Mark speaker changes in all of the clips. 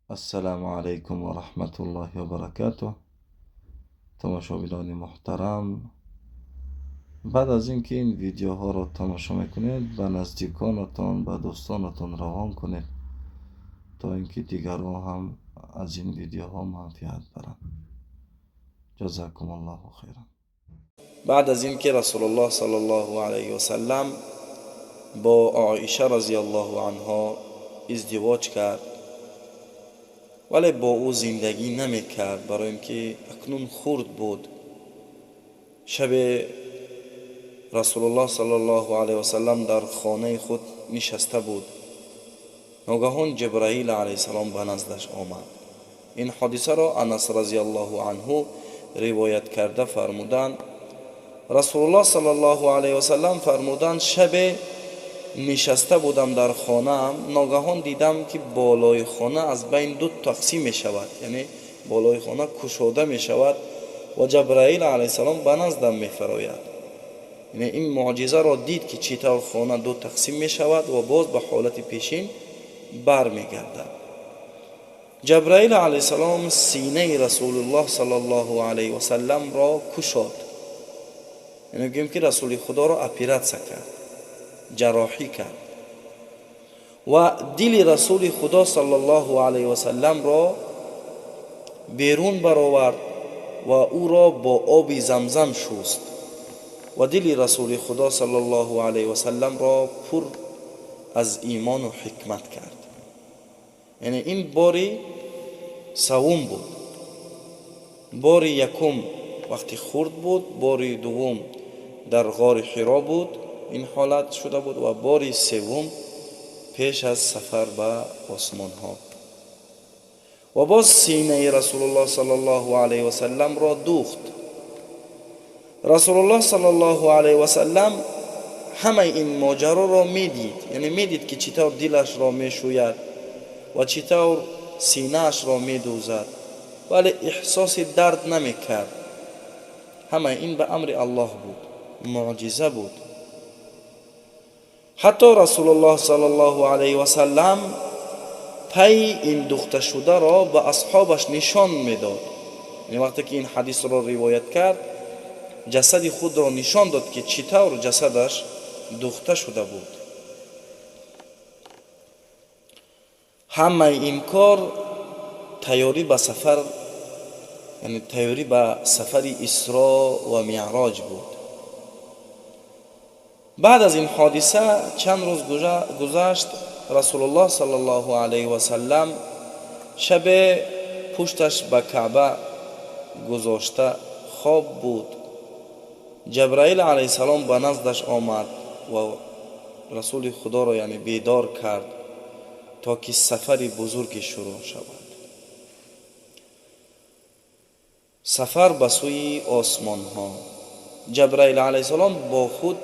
Speaker 1: Ассалому алайкум ва раҳматуллоҳи ва баракатуҳ. Тамошобинони муҳтарам, баъд аз ин ки ин видеоҳоро тамошо мекунед, ба наздиконатон, ба дӯстонатон равон кунед, то ин ки дигарон ҳам аз ин видеоҳо манфиат баранд. Ҷазакумуллоҳу хайран.
Speaker 2: Баъд аз ин ки Расулуллоҳ саллаллоҳу алайҳи васаллам бо Оиша разияллоҳу анҳо издивоҷ кард, вале бо ӯ зиндагӣ намекард, барои ин ки акнун хурд буд. Шабе Расулуллоҳ саллаллоҳу алайҳи васаллам дар хонаи худ нишаста буд. Ногаҳон Ҷабраил алайҳиссалом ба наздаш омад. Ин ҳодисаро Анас разияллоҳу анҳу ривоят карда фармуданд: Расулуллоҳ саллаллоҳу алайҳи васаллам фармуданд: шабе нишаста будам дар хонаам, ногаҳон дидам, ки болои хона аз байн ду тақсим мешавад, яъне болои хона кушода мешавад ва Ҷабраил алайҳиссалом ба наздам мефарояд. Яъне ин муъҷизаро дид, ки чӣ тавр хона ду тақсим мешавад ва боз ба ҳолати пешин бармегардад. Ҷабраил алайҳиссалом синаи Расулуллоҳ саллаллоҳу алайҳи васалламро кушод, яъне гӯем, ки Расули Худоро оператсия кард, ҷарроҳӣ кард ва дили Расули Худо саллаллоҳу алайҳи васалламро берун баровард ва ӯро бо оби Замзам шуст ва дили Расули Худо саллаллоҳу алайҳи васалламро пур аз имону ҳикмат кард. Яъне ин бори савум буд. Бори якум вақти хурд буд, бори дуввум дар ғори Ҳиро буд, ин ҳолат шуда буд, ва бори севум пеш аз сафар ба осмонҳо. Ва боз синаи Расулуллоҳ саллаллоҳу алайҳи васалламро духт. Расулуллоҳ саллаллоҳу алайҳи васаллам ҳамаи ин моҷароро медид, яъне медид, ки чӣ тавр дилашро мешӯяд ва чӣ тавр синаашро медӯзад, вале эҳсоси дард намекард. Ҳамаи ин ба амри Аллоҳ буд, муъҷиза буд. Ҳатто Расулуллоҳ саллаллоҳу алайҳи васаллам пайи ин духташударо ба асҳобаш нишон медод. Яъне вақте ки ин ҳадисро ривоят кард, ҷасади худро нишон дод, ки чӣ тавр ҷасадаш духта шуда буд. Ҳамаи ин кор тайёрӣ ба сафар, яъне тайёрӣ ба сафари Исро ва Меъроҷ буд. Баъд аз ин ҳодиса чанд рӯз гузашт. Расулуллоҳ саллаллоҳу алайҳи васаллам шабе пушташ ба Каъба гузошта хоб буд. Ҷабраил алайҳиссалом ба наздаш омад ва Расули Худоро, яъне, бедор кард, то ки сафари бузурге шурӯъ шавад, сафар ба сӯи осмонҳо. Ҷабраил алайҳиссалом бо худ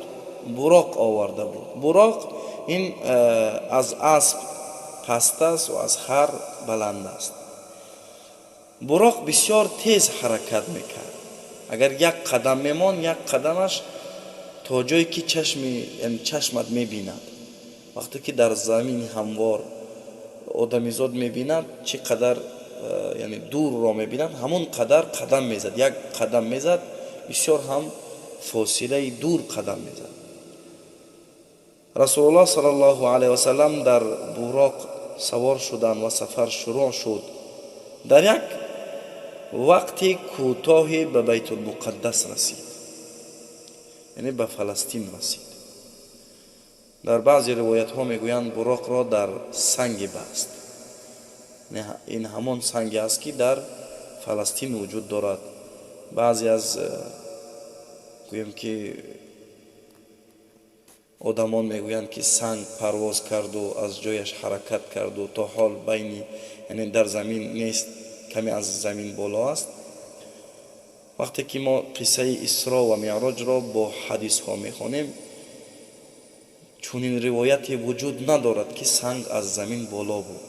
Speaker 2: буроқ оварда буд. Буроқ ин аз асп паст аст ва аз хар баланд аст. Буроқ бисёр тез ҳаракат мекард. Агар як қадам мемонд, як қадамаш то ҷое ки чашми, яъне чашмат мебинад. Вақте ки дар замини ҳамвор одамизод мебинад, чӣ қадар, яъне дурро мебинад, ҳамон қадар қадам мезад. Як қадам мезад, бисёр ҳам фосилаи дур қадам мезад. Расулуллоҳ саллаллоҳу алайҳи васаллам дар буроқ савор шуданд ва сафар шурӯъ шуд. Дар як вақти кӯтоҳе ба Байтулмуқаддас расид, яъне ба Фаластин расид. Дар баъзе ривоятҳо мегӯянд, буроқро дар санге баст. Ин ҳамон санге аст, ки дар Фаластин вуҷуд дорад. Баъзе аз, гӯем ки, одамон мегӯянд, ки санг парвоз карду аз ҷояш ҳаракат карду то ҳол байни, яъне дар замин нест, каме аз замин боло аст. Вақте ки мо қиссаи Исро ва Меъроҷро бо ҳадисҳо мехонем, чунин ривояте вуҷуд надорад, ки санг аз замин боло буд.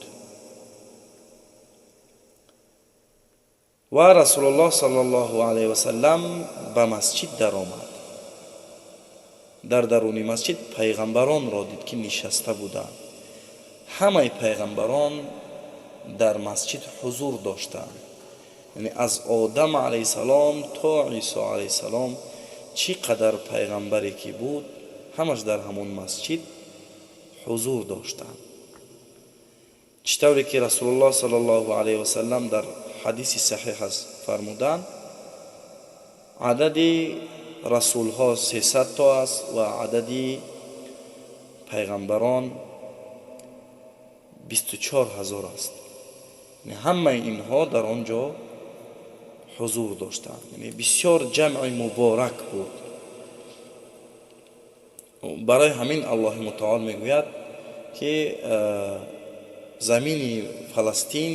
Speaker 2: Ва Расулуллоҳ саллаллоҳу алайҳи васаллам ба масҷид даромад. Дар даруни масҷид пайғамбаронро дид, ки нишаста буданд. Ҳамаи пайғамбарон дар масҷид ҳузур доштанд. Яъне аз Одам алайҳиссалом то Исо алайҳиссалом чӣ қадар пайғамбаре ки буд, ҳамаш дар ҳамон масҷид ҳузур доштанд. Чӣ тавре ки Расулуллоҳ саллаллоҳу алайҳи васаллам дар ҳадиси саҳиҳ аст фармуданд, адади расулҳо 300 то аст ва адади пайғамбарон 24 ҳазор аст. Яъне ҳамаи инҳо дар он ҷо ҳузур доштанд. Яъне бисёр ҷамъи муборак буд. Барои ҳамин Аллоҳи мутаол мегӯяд ки замини Фаластин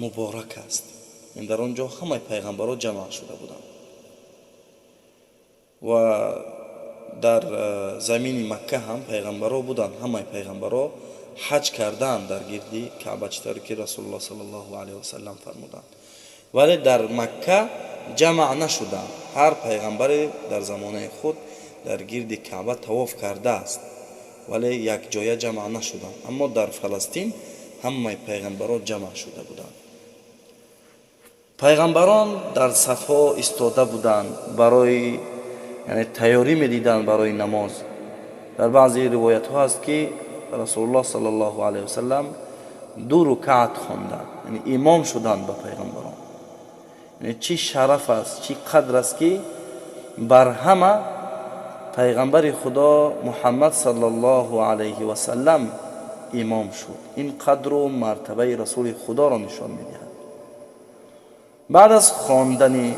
Speaker 2: муборак аст. Яъне дар он ҷо ҳамаи пайғамбарҳо ҷамъ шуда буданд ва дар замини Макка ҳам пайғамбарҳо буданд. Ҳамаи пайғамбарҳо ҳаҷ карданд дар гирди Каъба, чӣ тавре ки Расулуллоҳ саллаллоҳу алайҳи васаллам фармуданд. Вале дар Макка ҷамъ нашуданд. Ҳар пайғамбаре дар замонаи худ дар гирди Каъба тавоф кардааст, вале якҷоя ҷамъ нашуданд. Аммо дар Фаластин ҳамаи пайғамбарҳо ҷамъ шуда буданд. Пайғамбарон дар сафҳо истода буданд, барои яъне тайёрӣ медиданд барои намоз. Дар баъзе ривоятҳо ҳаст ки Расулуллоҳ саллаллоҳу алайҳи васаллам 2 рукаат хонданд, яъне имом шуданд ба пайғамбарон. Яъне чӣ шараф аст, чӣ қадр аст ки бар ҳама пайғамбари Худо Муҳаммад саллаллоҳу алайҳи васаллам имом шуд. Ин қадру мартабаи Расули Худоро нишон медиҳад. Баъд аз хондани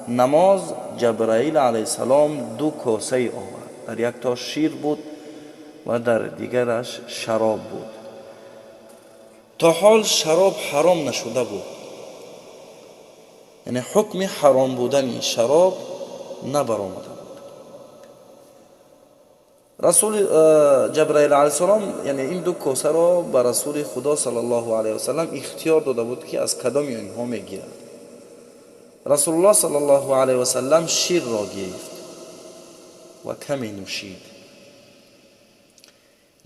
Speaker 2: намоз Ҷабраил алайҳиссалом 2 косае овард. Дар якто шир буд ва дар дигараш шароб буд. То ҳол шароб ҳаром нашуда буд, яъне ҳукми ҳаром будани шароб набаромада буд. Расули Ҷабраил алайҳиссалом яъне ин 2 косаро ба Расули Худо саллаллоҳу алайҳи васаллам ихтиёр дода буд ки аз кадоми инҳо мегирад. Расулуллоҳ саллаллоҳу алайҳи васаллам ширро гирифт ва каме нӯшид.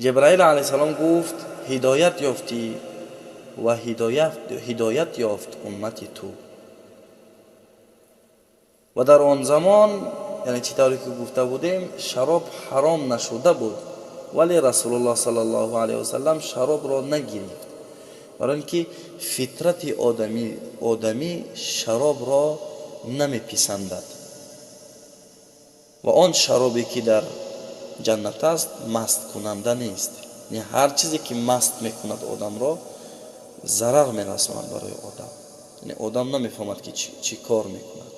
Speaker 2: Ҷабраил алайҳиссалом гуфт: ҳидоят ёфтӣ ва ҳидоят ёфт уммати ту. Ва дар он замон, яъне чӣ тавре ки гуфта будем, шароб ҳаром нашуда буд, вале Расулуллоҳ саллаллоҳу алайҳи васаллам шаробро нагирифт, барои ин ки фитрати одамӣ шаробро намеписандад ва он шаробе ки дар ҷаннат аст масткунанда нест. Яъне ҳар чизе ки маст мекунад одамро, зарар мерасонад барои одам. Яъне одам намефаҳмад ки чӣ кор мекунад.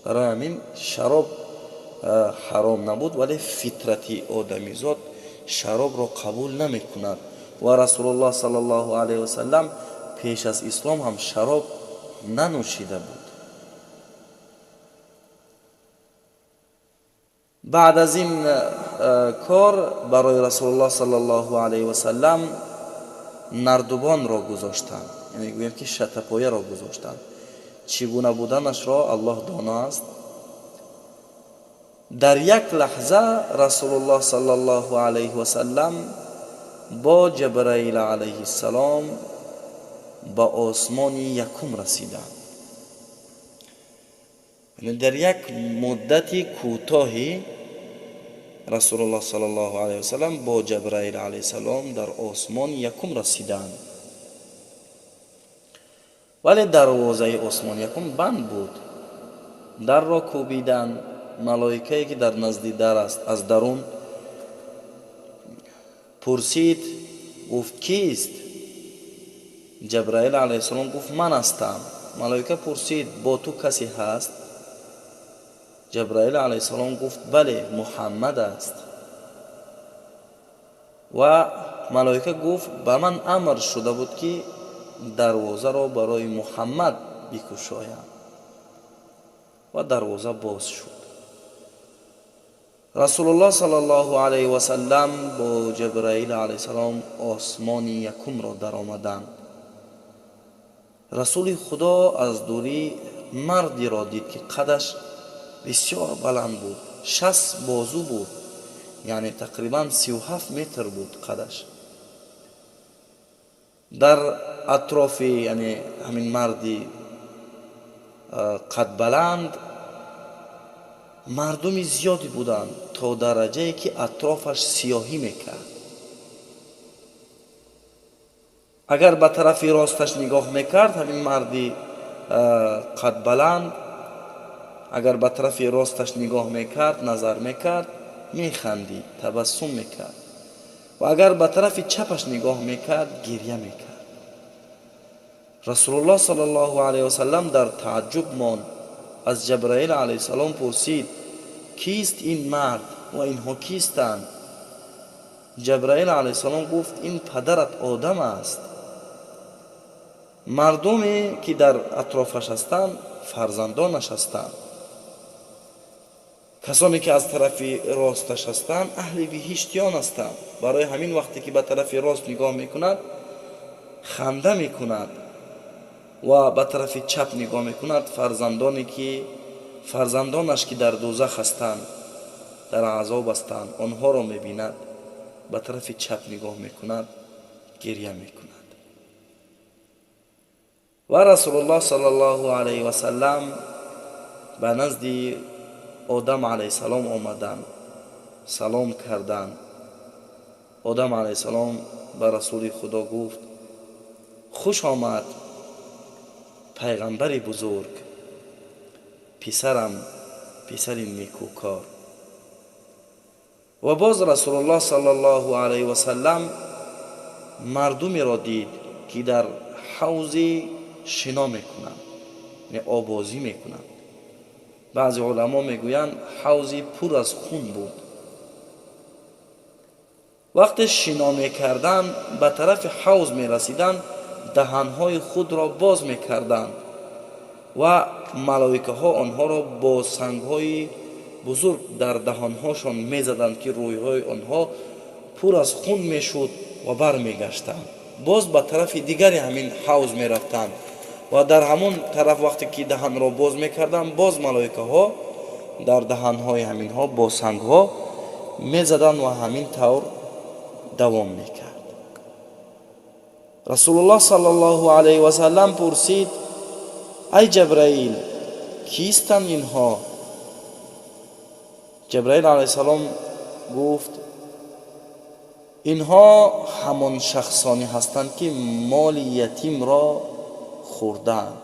Speaker 2: Барои ҳамин шароб ҳаром набуд, вале фитрати одамизод шаробро қабул намекунад ва Расулуллоҳ саллаллоҳу алайҳи васаллам пеш аз ислом ҳам шароб нанӯшида буд. Баъд аз ин кор барои Расулуллоҳ саллаллоҳу алайҳи васаллам нардубонро гузоштанд, яъне гӯем ки шатапояро гузоштанд. Чӣ гуна буданашро Аллоҳ доно аст. Дар як лаҳза Расулуллоҳ саллаллоҳу алайҳи васаллам бо Ҷабраил алайҳиссалом ба осмони якум расиданд. Яъне дар як муддати кӯтоҳӣ Расулуллоҳ саллаллоҳу алайҳи васаллам бо Ҷабраил алайҳиссалом дар осмони якум расиданд. Вале дарвозаи осмони якум банд буд. Дарро кӯбиданд. Малоикае ки дар назди дар аст аз дарун пурсид, гуфт: кист? Ҷабраил алайҳиссалом гуфт: ман ҳастам. Малоика пурсид: бо ту касе ҳаст? Ҷабраил алайҳиссалом гуфт: бале, Муҳаммад аст. Ва малоика гуфт: ба ман амр шуда буд ки дарвозаро барои Муҳаммад бикушоям. Ва дарвоза боз шуд. Расулуллоҳ саллаллоҳу алайҳи васаллам бо Ҷабраил алайҳиссалом осмони якумро даромаданд. Расули Худо аз дурӣ мардиро дид ки қадаш бисёр баланд буд, 60 бозу буд, яъне тақрибан 37 метр буд қадаш. Дар атрофи, яъне ҳамин марди қадбаланд, мардуми зиёде буданд, то дараҷае ки атрофаш сиёҳӣ мекард. Агар ба тарафи росташ нигоҳ мекард, ҳамин марди қадбаланд агар ба тарафи росташ нигоҳ мекард, назар мекард, механдид, табассум мекард, ва агар ба тарафи чапаш нигоҳ мекард, гирья мекард. Расулуллоҳ саллаллоҳу алайҳи васаллам дар тааҷҷуб монд. Аз Ҷабраил алайҳиссалом пурсид: кист ин мард ва инҳо кистанд? Ҷабраил алайҳиссалом гуфт: ин падарат Одам аст. Мардуме ки дар атрофаш ҳастанд, фарзандонаш ҳастанд. Касоне ки аз тарафи росташ ҳастанд, аҳли биҳиштиён ҳастанд. Барои ҳамин вақте ки ба тарафи рост нигоҳ мекунад, ханда мекунад, ва ба тарафи чап нигоҳ мекунад, фарзандонаш ки дар дӯзах ҳастанд, дар азоб ҳастанд, онҳоро мебинад, ба тарафи чап нигоҳ мекунад, гирья мекунад. Ва Расулуллоҳ саллаллоҳу алайҳи васаллам ба назди Одам алайҳиссалом омаданд, салом карданд. Одам алайҳиссалом ба Расули Худо гуфт: хуш омад пайғамбари бузург, писарам, писари некӯкор. Ва боз Расулуллоҳ саллаллоҳу алайҳи васаллам мардумеро дид, ки дар ҳавзи шино мекунанд, яъне обозӣ мекунанд. Баъзе уламо мегӯянд, ҳавзи пур аз хун буд. Вақте шино мекарданд, ба тарафи ҳавз мерасиданд, даҳанҳои худро боз мекарданд ва малоикаҳо онҳоро бо сангҳои бузург дар даҳонҳошон мезаданд, ки рӯйҳои онҳо пур аз хун мешуд ва бармегаштанд. Боз ба тарафи дигари ҳамин ҳавз мерафтанд ва дар ҳамон тараф вақте ки даҳанро боз мекарданд, боз малоикаҳо дар даҳанҳои ҳаминҳо бо сангҳо мезаданд ва ҳамин тавр давом мекард. Расулуллоҳ саллаллоҳу алайҳи васаллам пурсид: ай Ҷабраил, кистанд инҳо? Ҷабраил алайҳиссалом гуфт: инҳо ҳамон шахсоне ҳастанд, ки моли ятимро хӯрдаанд,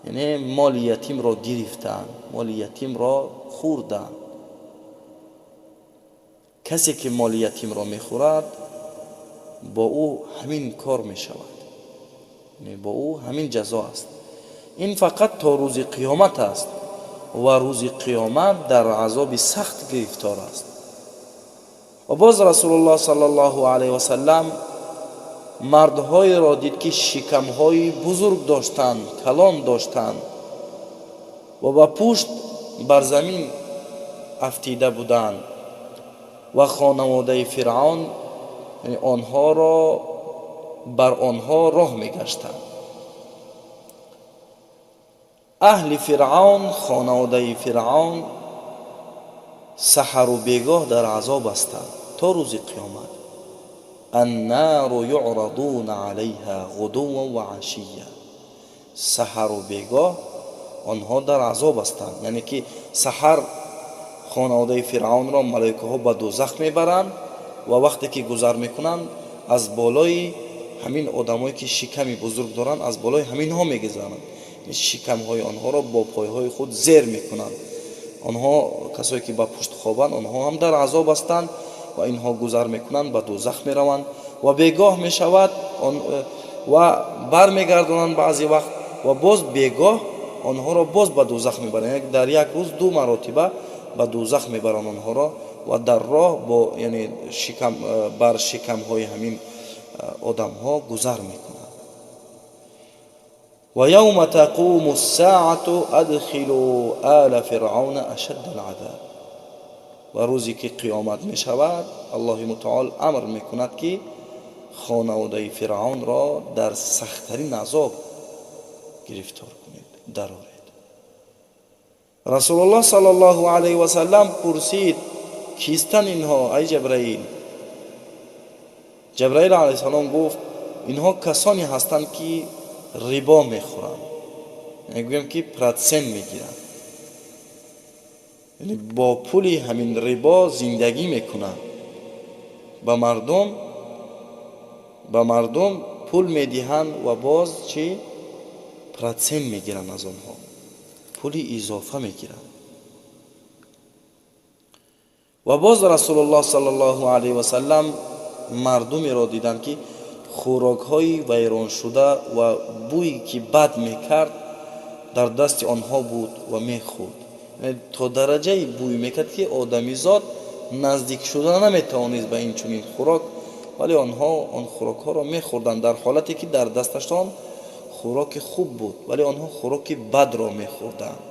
Speaker 2: яъне моли ятимро гирифтаанд, моли ятимро хӯрдаанд. Касе ки моли ятимро мехӯрад, бо ӯ ҳамин кор мешавад, яъне бо ӯ ҳамин ҷазо аст. Ин фақат то рӯзи қиёмат аст ва рӯзи қиёмат дар азоби сахт гирифтор аст. Ва боз Расулуллоҳ саллаллоҳу алайҳи васаллам мардҳоеро дид, ки шикамҳои бузург доштанд, калон доштанд ва ба пушт бар замин афтида буданд ва хонаводаи Фиръавн, яъне онҳоро бар онҳо роҳ мегаштанд. Аҳли Фиръавн, хонаводаи Фиръавн саҳару бегоҳ дар азоб ҳастанд то рӯзи қиёмат. Аннару юърадуна алайҳа ғудуван ва ашия. Саҳару бегоҳ онҳо дар азоб ҳастанд, яъне ки саҳар хонаводаи Фиръавнро малоикаҳо ба дӯзах мебаранд ва вақте ки гузар мекунанд, аз болои ҳамин одамое ки шиками бузург доранд, аз болои ҳаминҳо мегузаранд, шикамҳои онҳоро бо пойҳои худ зер мекунанд. Онҳо касое ки ба пушт хобанд, онҳо ҳам дар азоб ҳастанд ва инҳо гузар мекунанд, ба дӯзах мераванд ва бегоҳ мешавад ва бармегардонанд баъзе вақт ва боз бегоҳ онҳоро боз ба дӯзах мебаранд. Яъне дар як рӯз ду маротиба ба дӯзах мебаранд онҳоро ва дар роҳ бо, яъне шикам бар шикамҳои ҳамин одамҳо гузар мекунанд. Ва явма тақуму ссаату адхилу ала фиръавна ашадда алазаб. Ва рӯзе ки қиёмат мешавад, Аллоҳи мутаол амр мекунад, ки хонаводаи Фиръавнро дар сахттарин азоб гирифтор кунед, дароред. Расулуллоҳ саллаллоҳу алайҳи васаллам пурсид: кистанд инҳо, ай Ҷабраил? Ҷабраил алайҳиссалом гуфт: инҳо касоне ҳастанд, ки рибо мехӯранд, яъне гӯем, ки процент мегиранд, яъне бо пули ҳамин рибо зиндагӣ мекунанд, ба мардум пул медиҳанд ва боз чӣ, процент мегиранд, аз онҳо пули изофа мегиранд. Ва боз Расулуллоҳ саллаллоҳу алайҳи васаллам мардумеро диданд, ки хӯрокҳои вайроншуда ва бӯе ки бад мекард, дар дасти онҳо буд ва мехӯрд. То дараҷае бӯй мекард, ки одамизод наздик шуда наметавонист ба ин чунин хӯрок, вале онҳо он хӯрокҳоро мехӯрданд, дар ҳолате ки дар дасташон хӯроки хуб буд, вале онҳо хӯроки бадро мехӯрданд.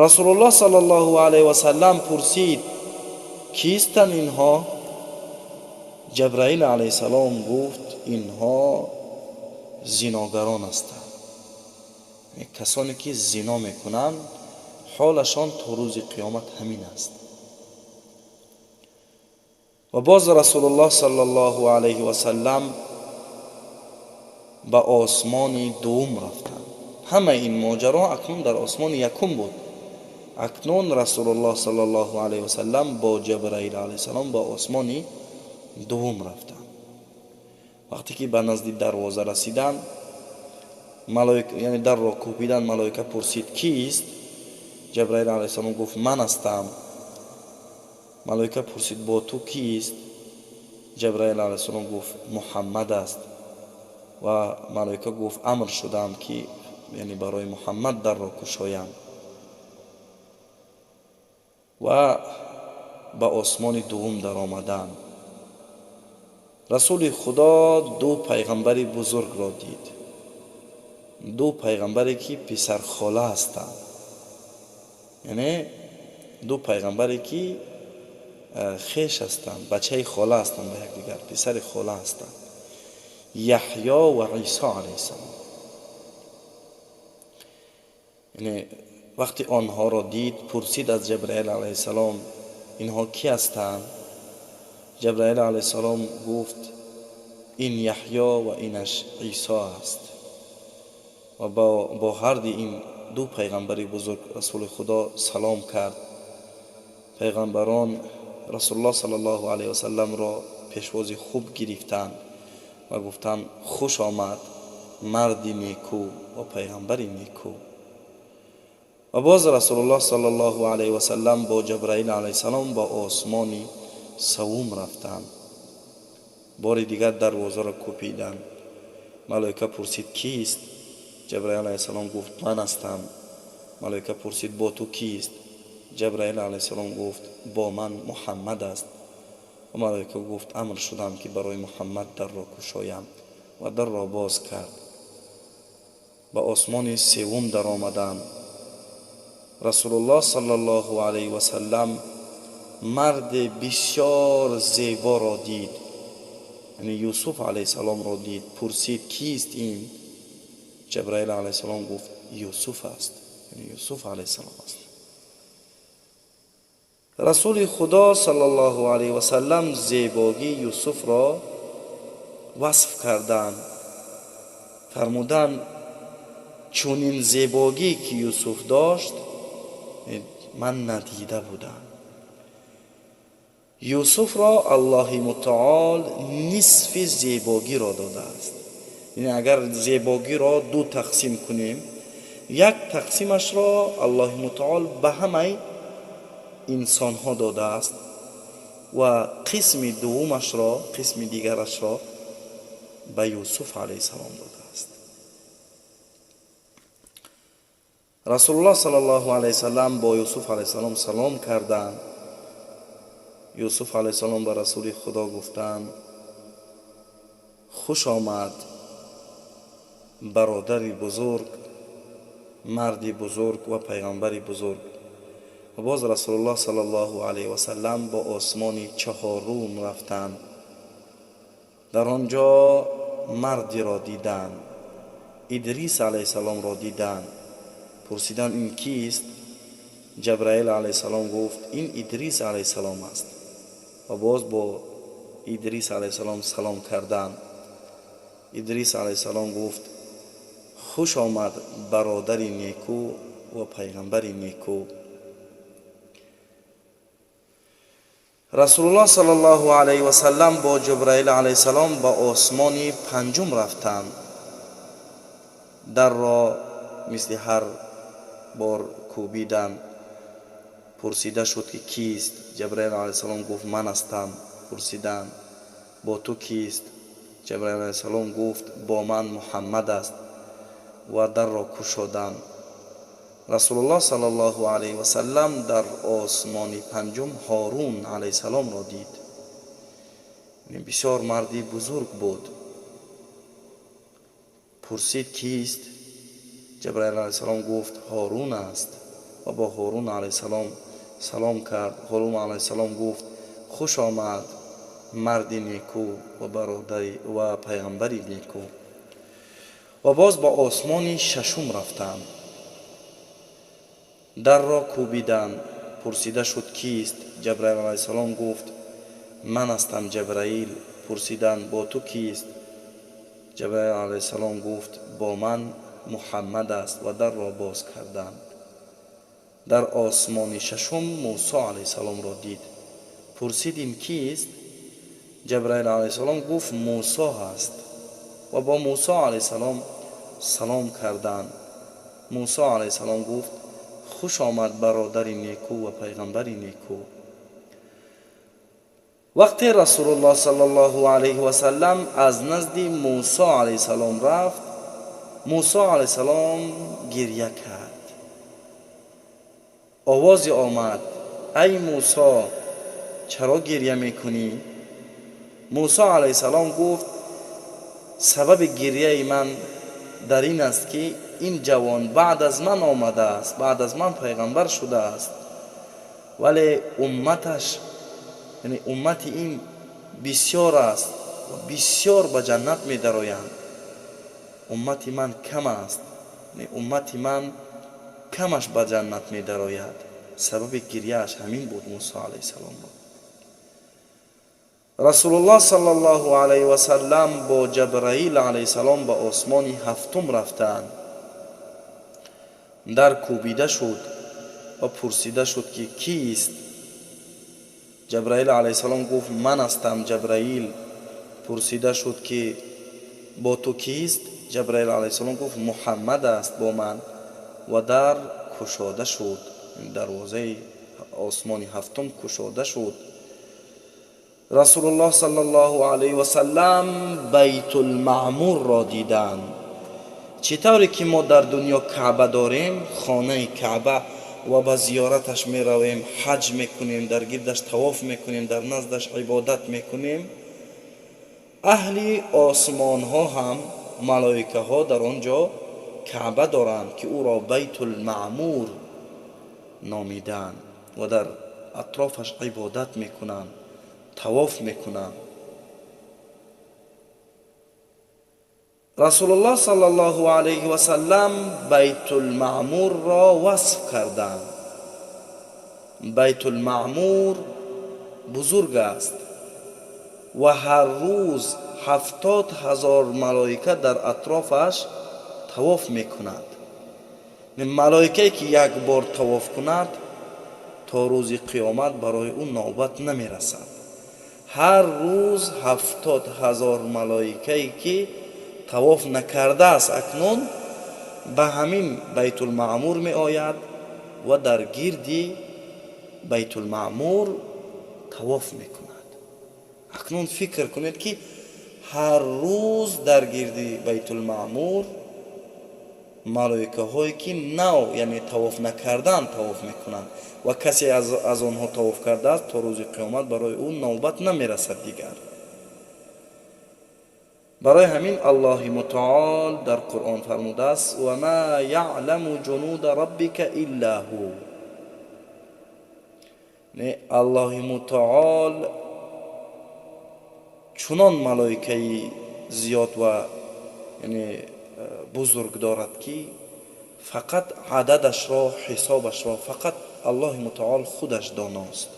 Speaker 2: Расулуллоҳ саллаллоҳу алайҳи васаллам пурсид: «Кистанд инҳо?» Ҷабраил алайҳиссалом гуфт: «Инҳо зиногарон ҳастанд, касоне ки зино мекунанд, ҳолашон то рӯзи қиёмат ҳамин аст». Ва боз Расулуллоҳ саллаллоҳу алайҳи васаллам ба осмони дуввум рафтанд. Ҳамаи ин моҷаро акнун дар осмони якум буд. Акнун Расулуллоҳ саллаллоҳу алайҳи васаллам бо Ҷабраил алайҳиссалом ба осмони дуввум рафтанд. Вақте ки ба назди дарвоза расиданд, яъне дарро кӯбиданд, малоика пурсид: «Кист?» Ҷабраил алайҳиссалом гуфт: «Ман ҳастам». Малоика пурсид: «Бо ту кист?» Ҷабраил алайҳиссалом гуфт: «Муҳаммад аст». Ва малоика гуфт: «Амр шудам, ки яъне барои Муҳаммад дарро кушоям». Ва ба осмони дуввум даромаданд. Расули Худо ду пайғамбари бузургро дид, ду пайғамбаре ки писархола ҳастанд, яъне ду пайғамбаре ки хеш ҳастанд, бачаи хола ҳастанд ба якдигар, писари хола ҳастанд: Яҳё ва Исо алайҳиссалом. Яъне вақте онҳоро дид, пурсид аз Ҷабраил алайҳиссалом: «Инҳо кӣ ҳастанд?» Ҷабраил алайҳиссалом гуфт: «Ин Яҳё ва инаш Исо аст». Ва бо ҳарди ин ду пайғамбари бузург Расули Худо салом кард. Пайғамбарон Расулуллоҳ саллаллоҳу алайҳи васалламро пешвози хуб гирифтанд ва гуфтанд: «Хуш омад марди некӯ ва пайғамбари некӯ». Ва боз Расулуллоҳ саллаллоҳу алайҳи васаллам бо Ҷабраил алайҳиссалом ба осмони саввум рафтанд. Бори дигар дарвозаро кӯпиданд. Малоика пурсид: «Кист?» Ҷабраил алайҳиссалом гуфт: «Ман ҳастам». Малоика пурсид: «Бо ту кист?» Ҷабраил алайҳиссалом гуфт: «Бо ман Муҳаммад аст». Ва малоика гуфт: «Амр шудам, ки барои Муҳаммад дарро кушоям». Ва дарро боз кард. Ба осмони севум даромаданд. Расулуллоҳ саллаллоҳу алайҳи васаллам марде бисёр зеборо дид, яъне Юсуф алайҳиссаломро дид. Пурсид: «Кист ин?» Ҷабраил алайҳиссалом гуфт: «Юсуф аст», яъне Юсуф алайҳиссалом аст. Расули Худо саллаллоҳу алайҳи васаллам зебогии Юсуфро васф карданд, фармуданд: «Чунин зебогӣ ки Юсуф дошт, ман надида будам». Юсуфро Аллоҳи Мутаол нисфи зебогиро додааст, яъне агар зебогиро ду тақсим кунем, як тақсимашро Аллоҳи Мутаол ба ҳамаи инсонҳо додааст ва қисми дуввумашро, қисми дигарашро ба Юсуф алайҳиссалом додааст. Расулуллоҳ саллаллоҳу алайҳи васаллам бо Юсуф алайҳиссалом салом карданд. Юсуф алайҳиссалом ба Расули Худо гуфтанд: «Хуш омад бародари бузург, марди бузург ва пайғамбари бузург». Ва боз Расулуллоҳ саллаллоҳу алайҳи васаллам бо осмони чаҳорум рафтанд. Дар он ҷо мардиро диданд, Идрис алайҳиссаломро диданд. Пурсиданд: «Ин кист?» Ҷабраил алайҳиссалом гуфт: «Ин Идрис алайҳиссалом аст». Ва боз бо Идрис алайҳиссалом салом карданд. Идрис алайҳиссалом гуфт: хуш омад бародари неку ва пайғамбари неку. Расулуллоҳ саллаллоҳу алайҳи васаллам бо Ҷабраил алайҳиссалом ба осмони панҷум рафтанд. Дарро мисли ҳар бор кӯбиданд. Пурсида шуд, ки кист? Ҷабраил алайҳиссалом гуфт: ман ҳастам. Пурсиданд: бо ту кист? Ҷабраил алайҳиссалом гуфт: бо ман Муҳаммад аст. Ва дарро кушоданд. Расулуллоҳ саллаллоҳу алайҳи васаллам дар осмони панҷум Ҳорун алайҳиссаломро дид. Бисёр марди бузург буд. Пурсид: кист? Ҷабраил алайҳиссалом гуфт: Ҳорун аст. Ва бо Ҳорун алайҳиссалом салом кард. Ҳорун алайҳиссалом гуфт: хуш омад марди неку ва бародари ва пайғамбари неку. Ва боз ба осмони шашум рафтанд. Дарро кӯбиданд. Пурсида шуд: кист? Ҷабраил алайҳиссалом гуфт: ман ҳастам Ҷабраил. Пурсиданд: бо ту кист? Ҷабраил алайҳиссалом гуфт: бо ман Муҳаммад аст. Ва дарро боз карданд. Дар осмони шашум Мусо алайҳиссаломро дид. Пурсид: ин кист? Ҷабраил алайҳиссалом гуфт: Мусо ҳаст. Ва бо Мусо алайҳиссалом салом карданд. Мусо алайҳиссалом гуфт: хуш омад бародари неку ва пайғамбари неку. Вақте Расулуллоҳ саллаллоҳу алайҳи васаллам аз назди Мусо алайҳиссалом рафт, Мусо алайҳиссалом гиря кард. Овозе омад: ай Мусо, чаро гиря мекунӣ? Мусо алайҳиссалом гуфт: сабаби гиряи ман дар ин аст, ки ин ҷавон баъд аз ман омадааст, баъд аз ман пайғамбар шудааст, вале умматаш, яъне уммати ин бисёр аст ва бисёр ба ҷаннат медароянд. Уммати ман кам аст, яъне уммати ман камаш ба ҷаннат медарояд. Сабаби гиряаш ҳамин буд Мусо алайҳиссаломро. Расулуллоҳ саллаллоҳу алайҳи васаллам бо Ҷабраил алайҳиссалом ба осмони ҳафтум рафтанд. Дар кӯбида шуд ва пурсида шуд, ки кист? Ҷабраил алайҳиссалом гуфт: ман ҳастам Ҷабраил. Пурсида шуд, ки бо ту кист? Ҷабраил алайҳиссалом гуфт: Муҳаммад аст бо ман. Ва дар кушода шуд, дарвозаи осмони ҳафтум кушода шуд. Расулуллоҳ саллаллоҳу алайҳи васаллам Байтулмаъмурро диданд. Чӣ тавре ки мо дар дунё Каъба дорем, хонаи Каъба, ва ба зиёраташ меравем, ҳаҷ мекунем, дар гирдаш тавоф мекунем, дар наздаш ибодат мекунем, аҳли осмонҳо ҳам малоикаҳо дар он ҷо Каъба доранд, ки ӯро Байтулмаъмур номиданд ва дар атрофаш ибодат мекунанд, тавоф мекунанд. Расулуллоҳ саллаллоҳу алайҳи васаллам Байтулмаъмурро васф карданд. Байтулмаъмур бузург аст ва ҳар рӯз 70 000 малоика дар атрофаш тавоф мекунад. Малоикае ки як бор тавоф кунад, то рӯзи қиёмат барои ӯ навбат намерасад. Ҳар рӯз 70 000 малоикае ки тавоф накардааст, акнун ба ҳамин Байтулмаъмур меояд ва дар гирди Байтулмаъмур тавоф мекунад. Акнун фикр кунед, ки ҳар рӯз дар гирди Байтулмаъмур малоикаҳое ки нав, яъне тавоф накардаанд, тавоф мекунанд ва касе аз онҳо тавоф кардааст, то рӯзи қиёмат барои ӯ навбат намерасад дигар. Барои ҳамин Аллоҳи мутаол дар Қуръон фармудааст: ва ма яъламу ҷунуда роббика илла ҳу. Не, Аллоҳи мутаол чунон малоикаи зиёд ва яъне бузург дорад, ки фақат ададашро, ҳисобашро фақат Аллоҳи мутаол худаш доност.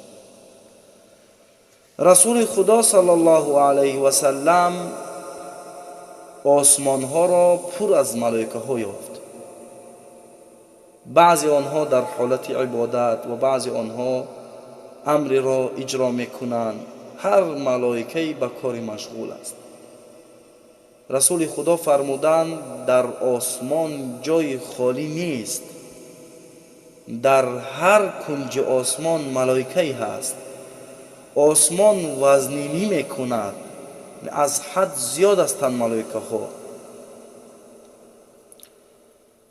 Speaker 2: Расули Худо саллаллоҳу алайҳи васаллам осмонҳоро пур аз малоикаҳо ёфт. Баъзе онҳо дар ҳолати ибодат ва баъзе онҳо амреро иҷро мекунанд. Ҳар малоикае ба кори машғул аст. Расули Худо фармуданд: дар осмон ҷои холӣ нест, дар ҳар кунҷи осмон малоикае ҳаст. Осмон вазнинӣ мекунад, аз ҳад зиёд ҳастанд малоикаҳо.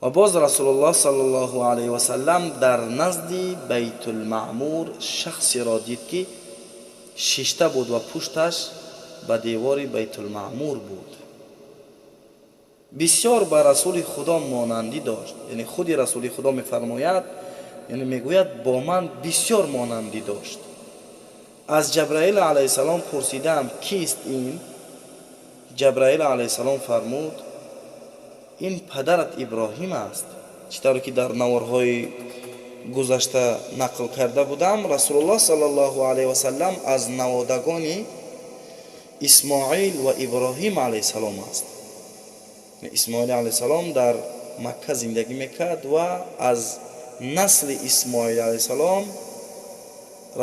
Speaker 2: Ва боз Расулуллоҳ саллаллоҳу алайҳи васаллам дар назди Байтулмаъмур шахсеро дид, ки шишта буд ва пушташ ба девори Байтулмаъмур буд. Бисёр ба Расули Худо монандӣ дошт. Яъне худи Расули Худо мефармояд, яъне мегӯяд: бо ман бисёр монандӣ дошт. Аз Ҷабраил алайҳиссалом пурсидам: кист ин? Ҷабраил алайҳиссалом фармуд: ин падарат Иброҳим аст. Чӣ тавре ки дар наворҳои гузашта нақл карда будам, Расулуллоҳ саллаллоҳу алайҳи васаллам аз наводагони Исмоил ва Иброҳим алайҳиссалом аст. Исмоил алайҳиссалом дар Макка зиндагӣ мекард ва аз насли Исмоил алайҳиссалом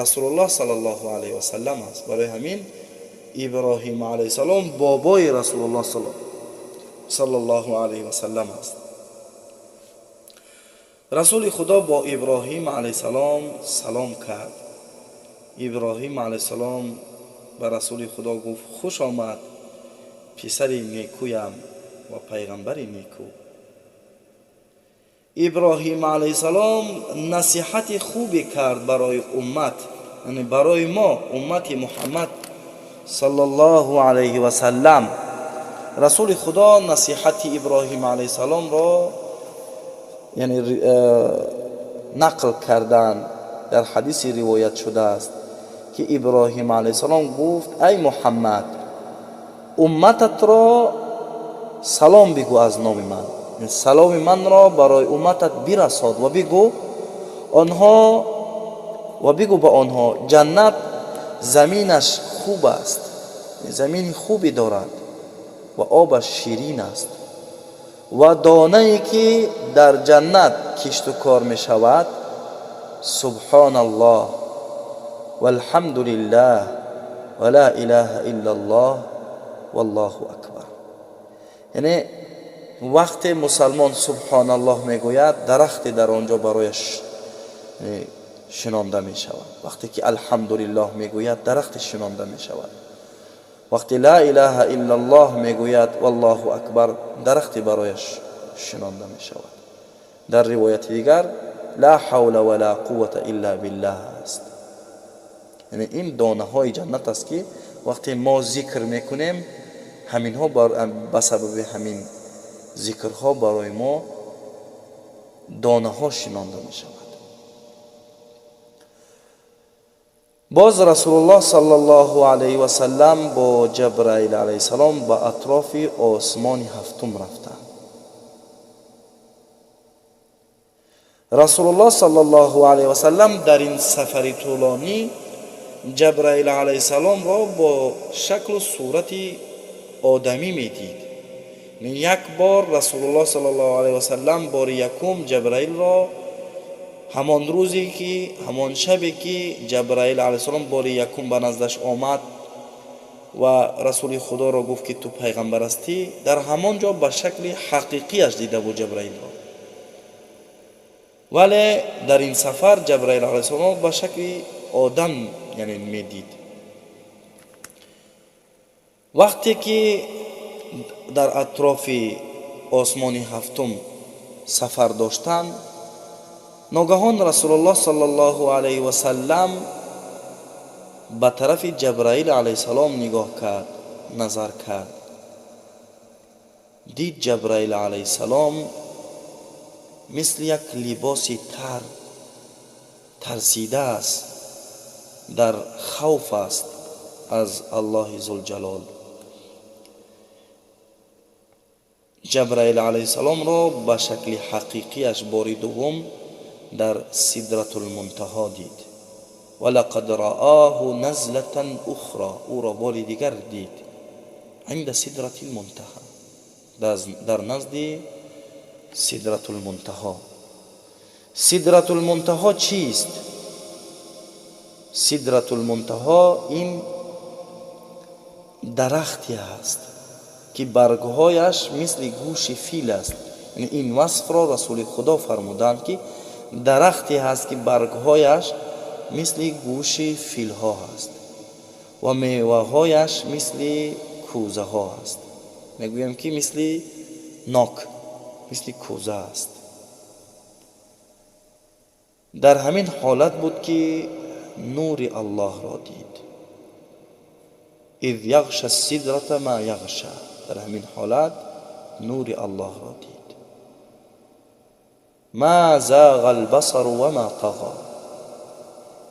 Speaker 2: Расулуллоҳ саллаллоҳу алайҳи васаллам аст. Барои ҳамин Иброҳим алайҳиссалом бобои Расулуллоҳ саллаллоҳу алайҳи васаллам аст. Расули Худо бо Иброҳим алайҳиссалом салом кард. Иброҳим алайҳиссалом ба Расули Худо гуфт: хуш омад, писари некӯям ва пайғамбари некӯ. Иброҳим алайҳиссалом насиҳати хубе кард барои уммат, яъне барои мо, уммати Муҳаммад саллаллоҳу алайҳи васаллам. Расули Худо насиҳати Иброҳим алайҳиссаломро яъне нақл карданд. Дар ҳадиси ривоят шудааст, ки Иброҳим алайҳиссалом гуфт: ай Муҳаммад, уммататро салом бигӯ аз номи ман, саломи манро барои умматат бирасод ва бигӯ онҳо ва бигӯ ба онҳо: ҷаннат заминаш хуб аст, замини хубе дорад ва обаш ширин аст ва донае ки дар ҷаннат кишту кор мешавад, субҳоналлоҳ валҳамду лиллаҳ ва ла илаҳа иллаллоҳ валлоҳу акбар. Яъне вақте мусалмон субҳоналлоҳ мегӯяд, дарахте дар он ҷо барояш шинонда мешавад. Вақте ки алҳамдулиллоҳ мегӯяд, дарахте шинонда мешавад. Вақте ла илаҳа иллаллоҳ мегӯяд, валлоҳу акбар, дарахте барояш шинонда мешавад. Дар ривояти дигар ла ҳавла ва ла қуввата илла биллаҳ аст. Яъне ин донаҳои ҷаннат аст, ки вақте мо зикр мекунем, ҳаминҳо ба сабаби ҳамин зикрҳо барои мо донаҳо шинонда мешавад. Боз Расулуллоҳ саллаллоҳу алайҳи васаллам бо Ҷабраил алайҳиссалом ба атрофи осмони ҳафтум рафтанд. Расулуллоҳ саллаллоҳу алайҳи васаллам дар ин сафари тӯлонӣ Ҷабраил алайҳиссаломро бо шаклу сурати одамӣ медид. Як бор Расулуллоҳ саллаллоҳу алайҳи васаллам бори якум Ҷабраилро ҳамон рӯзе ки, ҳамон шабе ки Ҷабраил алайҳиссалом бори якум ба наздаш омад ва Расули Худоро гуфт, ки ту пайғамбар ҳастӣ, дар ҳамон ҷо ба шакли ҳақиқияш дида буд Ҷабраилро. Вале дар ин сафар Ҷабраил алайҳиссалом ба шакли одам яъне медид. Вақте ки дар атрофи осмони ҳафтум сафар доштанд, ногаҳон Расулуллоҳ саллаллоҳу алайҳи васаллам ба тарафи Ҷабраил алайҳиссалом нигоҳ кард, назар кард. Дид Ҷабраил алайҳиссалом мисли як либоси тар тарсидааст, дар хавф аст аз Аллоҳи Зулҷалол. Ҷабраил алайҳиссаломро ба шакли ҳақиқияш бори дуввум дар Сидратулмунтаҳо дид. ولقد رآه نزلة أخرى، او را بار دیگر دید، عند سدرة المنتهى، در نزد سدرة المنتهى. سدرة المنتهى چیست؟ سدرة المنتهى این درختی است که برگهایش مثل گوش فیل است. یعنی این وصف را رسول خدا فرمودند که درختی هست که برگهایش مثل گوش فیل ها هست و میوه هایش مثل کوزه ها هست. میگویم که مثل ناک، مثل کوزه است. در همین حالت بود که نور الله را دید. اذ یغشى السدرة ما یغشى. در همین حالت نور الله را دید. ما زاغ البصر و ما طغى.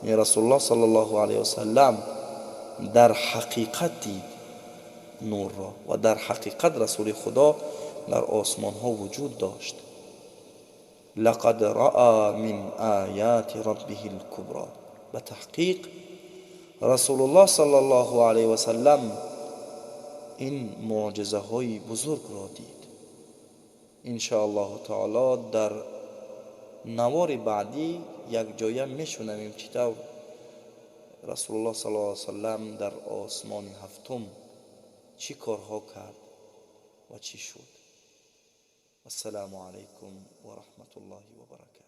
Speaker 2: یعنی رسول الله صلی الله علیه وسلم در حقیقت دید نور را و در حقیقت رسول خدا در آسمان ها وجود داشت. لقد رأى من آیات ربه الكبرى. به تحقیق رسول الله صلی الله علیه وسلم این معجزه های بزرگ را دید. ان شاء الله تعالی در نوار بعدی یک جایه میشنویم چطور رسول الله صلی الله علیه وسلم در آسمان هفتم چی کارها کرد و چی شد. السلام علیکم و رحمت الله و برکاته.